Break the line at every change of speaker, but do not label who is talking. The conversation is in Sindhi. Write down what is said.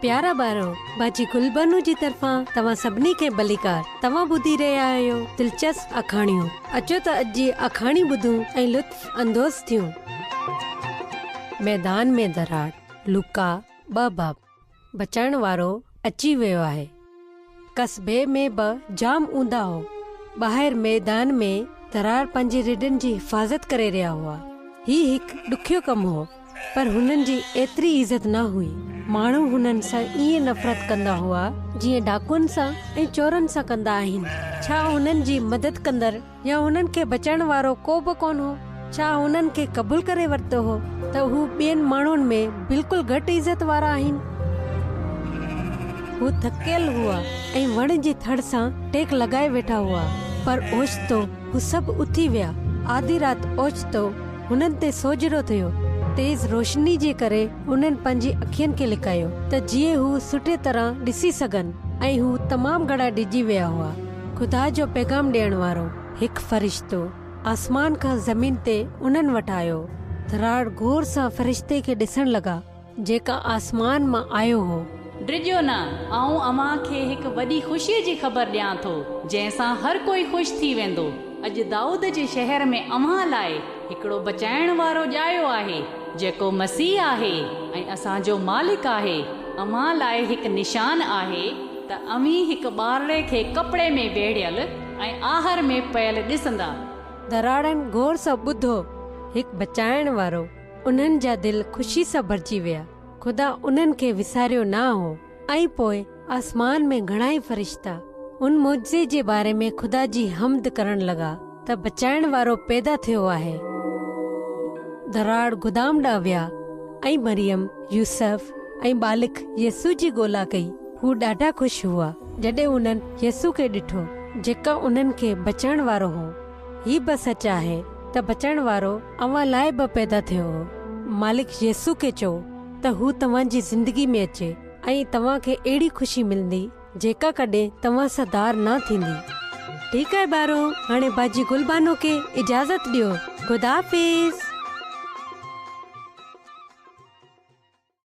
پيارا ٻارو، باجي گل بانو جي طرفان توهان سڀني کي ڀليڪار. توهان ٻڌي رهيا آهيو دلچسپ آکاڻيون. اچو ته اڄ جي آکاڻي ٻڌون ۽ لطف اندوز ٿيون. ميدان ۾ دراڙ، لوڪا، ٻه باب. بچائڻ وارو اچي ويو آهي. قصبي ۾ به جام اونداهه هو. ٻاهر ميدان ۾ ڌراڙ پنهنجي رڍن جي حفاظت ڪري رهيا هئا. هي هڪ ڏکيو ڪم هو، پر هنن جي ايتري عزت نه هئي. ماڻهو هنن سان ائين نفرت ڪندا هئا، جيئن ڊاڪوئن سان ۽ چورن سان ڪندا آهن. ڇا هنن جي مدد ڪندڙ يا هنن کي بچائڻ وارو ڪو به ڪونه هو؟ ڇا هنن کي قبول ڪري ورتو هو ته هو ٻين ماڻهن ۾ بلڪل گهٽ عزت وارا آهن؟ هو ٿڪيل هئا ۽ وڻ جي ٿڙ سان ٽيڪ لڳائي ويٺا هئا، پر اوچتو هو سڀ اٿي ويا. آڌي رات اوچتو هنن تي سوجهرو ٿيو. تيز روشني جي ڪري هنن پنهنجي اکين کي لڪايو ته جيئن هو سٺي طرح ڏسي سگهن ۽ هو تمام گهڻا ڊڄي ويا هئا. خدا جو پيغام ڏيڻ وارو هڪ فرشتو آسمان کان زمين تي انهن وٽ آيو. ڌراڙ غور سان فرشتي کي ڏسڻ لڳا، جيڪا آسمان مان آيو هو.
ڊڄو نه، آئون اوهان کي هڪ وڏي خوشيء جي خبر ڏيان ٿو، جنهن سان هر ڪوئي خوش ٿي ويندو. اڄ دائود جي شهر ۾ اوهان لاء هڪڙو بچائڻ وارو ڄايو آهي، جيڪو مسيح آهي ۽ اسان جو مالڪ آهي. اوهان لاء هڪ نشان آهي. ته اوهين هڪ ٻارڙي کي ڪپڙي ۾ ويڙهيل ۽ آهر ۾ پيل ڏسندا.
ڌراڙن غور سان ٻڌو، هڪ بچائڻ وارو. انهن جا دل خوشي سان ڀرجي ويا. خدا انهن کي وساريو نه هو. ۽ پوء آسمان ۾ گهڻائي فرشتا ان معجزي جي باري ۾ خدا جي حمد ڪرڻ لڳا ته بچائڻ وارو پيدا ٿيو آهي. ڌراڙ گدام ڏانهن ويا ۽ مريم، يوسف ۽ ٻالڪ يسوع جي ڳولا ڪئي. هو ڏاڍا خوش هئا جڏهن انهن يسوع کي ڏٺو، جيڪا انهن کي بچائڻ وارو هو. هي به سچ آهي ته بچائڻ وارو اوهان لاء به پيدا ٿيو هو. مالڪ يسوع کي چئو ته هو توهان جي زندگي ۾ اچي ۽ توهان کي اهڙي خوشي ملندي جيڪا ڪڏهن توهان سان ڌار نه ٿيندي. ٺيڪ آهي ٻارو، هاڻي باجي گل بانو کي اجازت ڏيو. خدا حافظ.